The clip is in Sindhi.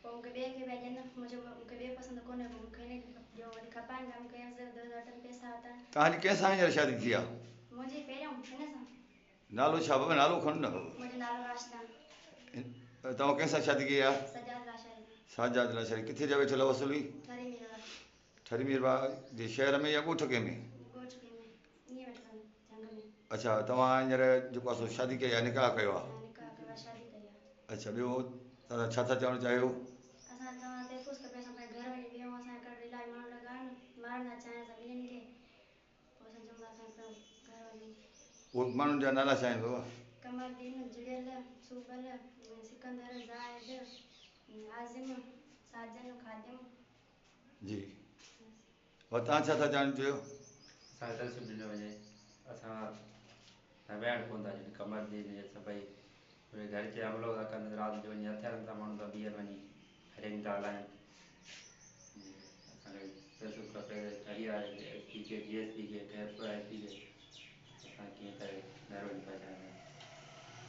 پوءِ مون کي ٻئي کي پيا ڏين، منهنجو مون کي ٻيو پسند ڪونهي، پوء مون کي هن کي ڏيو، وري کپائن ٿا مون کي عرض 2008 ۾ پئسا ورتا. توهان جي ڪنهن سان هينئر شادي ٿي آ؟ منهنجي پهريون هن سان. نالو ڇا بابا نالو کڻ نه بابا. منهنجو نالو راشده. توهان ڪنهن سان شادي ڪئي آ؟ سجاد لاشاري سان. سجاد لاشاري ڪٿي جا ويٺل هئا اصلي؟ ٺري ميرواهه. ٺري ميرواهه جي شهر ۾ يا ڳوٺ ڪنهن ۾؟ ڳوٺ ڪنهن ۾ ائين ويٺل آهن جهنگ ۾. اڇا توهان هينئر جيڪو آ سو شادي ڪئي آ نڪاح ڪيو آ؟ ها نڪاح ڪيو آ شادي ڪئي آ. اڇا ٻيو توهان ڇا ٿا چوڻ چاهيو؟ اسان چوان تحفظ کپي اسان پنهنجي گهر وڃي ويهون اسان جي ڪري الاهي ماڻهو لڳا آهن مارڻ ٿا چاهين اسان ٻنهين کي پوء اسان چون ٿا اسان پنهنجو گهر وڃون. اهي ماڻهن جا نالا ڇا آهن بابا؟ قمر دين، جڙيل، صوبل، سڪندر، زاهد، عازم، ساجن، خادم. جي اور توهان ڇا ٿا چوڻ چاهيو؟ اسان کي تحفظ ڏنو وڃي اسان سان ويهڻ ڪونه ٿا ڏين قمر دين اهي سڀئي منهنجي گهر تي حملو ٿا ڪن رات جو وڃي هٿيارن سان ماڻهن سان ٻيهر وڃي رنگ ٿا هلائين اسان کي تحفظ کپي ٺري واري ايس پي کي جي ايس پي کي خيرپور ايس پي کي.